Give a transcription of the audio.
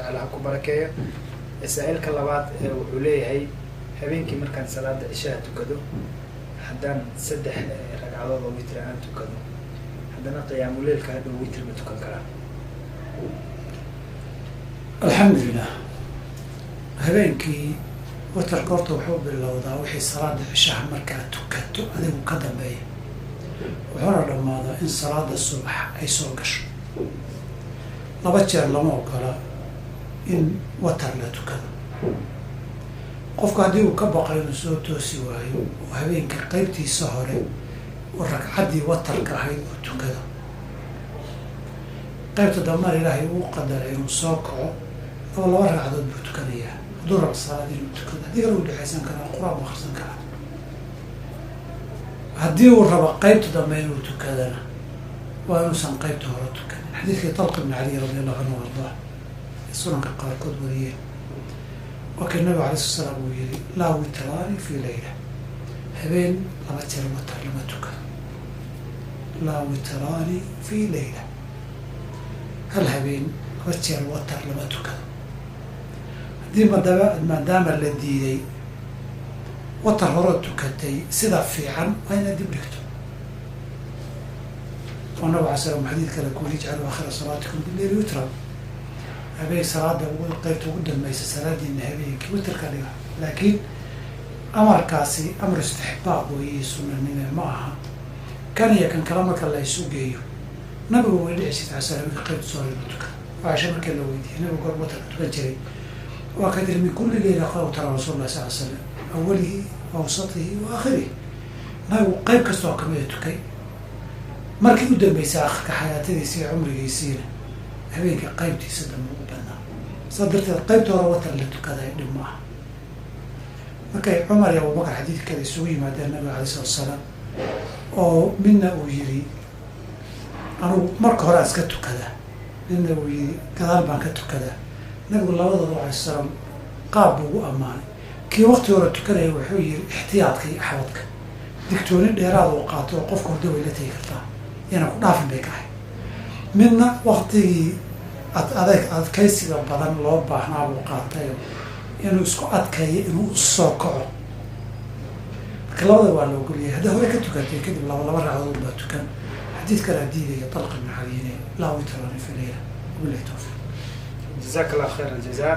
Watacaala ha ku barakeeyo. Saa-iilka labaad wuxuu leeyahay, habeenkii markaan salaada cishaha tukado, haddaan 3 ragcadood oo witr aan tukado, haddana qiyaamuleylka hadhow witr ma tukan karaa? Alxamdulilah. Habeenkii watarka horta wuxuu bilowdaa wixii salaada cishaha markaa tukato adigu ka dambeeya, wuxuuna dhammaadaa in salaada subax ay soo gasho. 2 jeer lama ogola in watar la tukado. Qofku haddii uu ka baqo inuu soo toosi waayo oo habeenka qeybtiisa hore uu ragcaddii watarka ahayd uu tukado, qaybta dambana Ilaahay uu qadaray inuu soo kaco, 2 ragcadood buu tukanayaa. Hadduu rabo salaad inuu tukado, haddii kale uu dhexaysan karaa, qur-aan buu akhrisan karaa. Haddii uu rabo qaybta dambe inuu tukadana, waa inuusan qaybta hore tukanin. Xadiidkii Talq ibni Caliy radi allahu canhu ardaa ee sunanka qaarkood wariyeen, waa kii Nabigu alay slat slaam uu yihi: "Laa witraani fii layla", habeen 2 jeer watar lama tukado. Laa witraani fii layla, hal habeen 2 jeer watar lama tukado. Haddii madaba maadaama la diiday watar hore tukatay, sida fiican waa inaad dib dhigto, oo nabig alay slam xadiid kale ku yiri: "Ijcaluu aakhira salaatikum bileyli witra", habeen salaada ugu qaybta ugu dambaysa salaadiina habeenkii witrka dhiga. Laakiin amarkaasi amar istixbaab weeye, sunanime ma aha. Kan iyo kan kale marka la isu geeyo, nabigu way dhici jirtay alay slam markii qaybta soo hore la tukada. Caasha markii la weydiiyey nabigu goor watarka tukan jiray, waa ka tiri: "Min kulli leyla qawtara Rasuul lah sal slam, awalihi wa awsatihi wa aakhirihi." Nabigu qayb kasta oo kamida tukay. Markii u dambeysay akhirka xayaatadiisa iyo cumrigiisiina, habeenka qaybtiisa dambe u badnaa. Saa darteed qaybta hore watar la tukaday dhib ma aha. Markay Cumar iyo Abubakar xadiid kale isugu yimaadeen nabiga alay salatu wasalaam, oo midna uu yiri "Anugu marka hore aan iska tukadaa", midna uu yiri "Gadaal baan ka tukadaa", nabigu labadooda alay salaam qaab buu ugu ammaanay. Kii wakti hore tukanaya wuxuu yiri ixtiyaadka iyo axwadka digtooni dheeraad uu qaato oo qofka hurdo way la tegi kartaa, yana ku dhaafin bay ka ahay. Midna waktigii ad adeeg adkaysiga badan loo baahnaa buu qaatayo, inuu isku adkeeyo inuu usoo kaco. Marka labada waa la ogolyahay. Haddii hore ka tukatay, kadib 2 ragcadood baa tukan. Xadiid kalaa diidaya Talq ibn Caliyine: "Laa witrani fi leyla." Wabillahi tawfiiq. Jazaak Allah khayr aljazaa.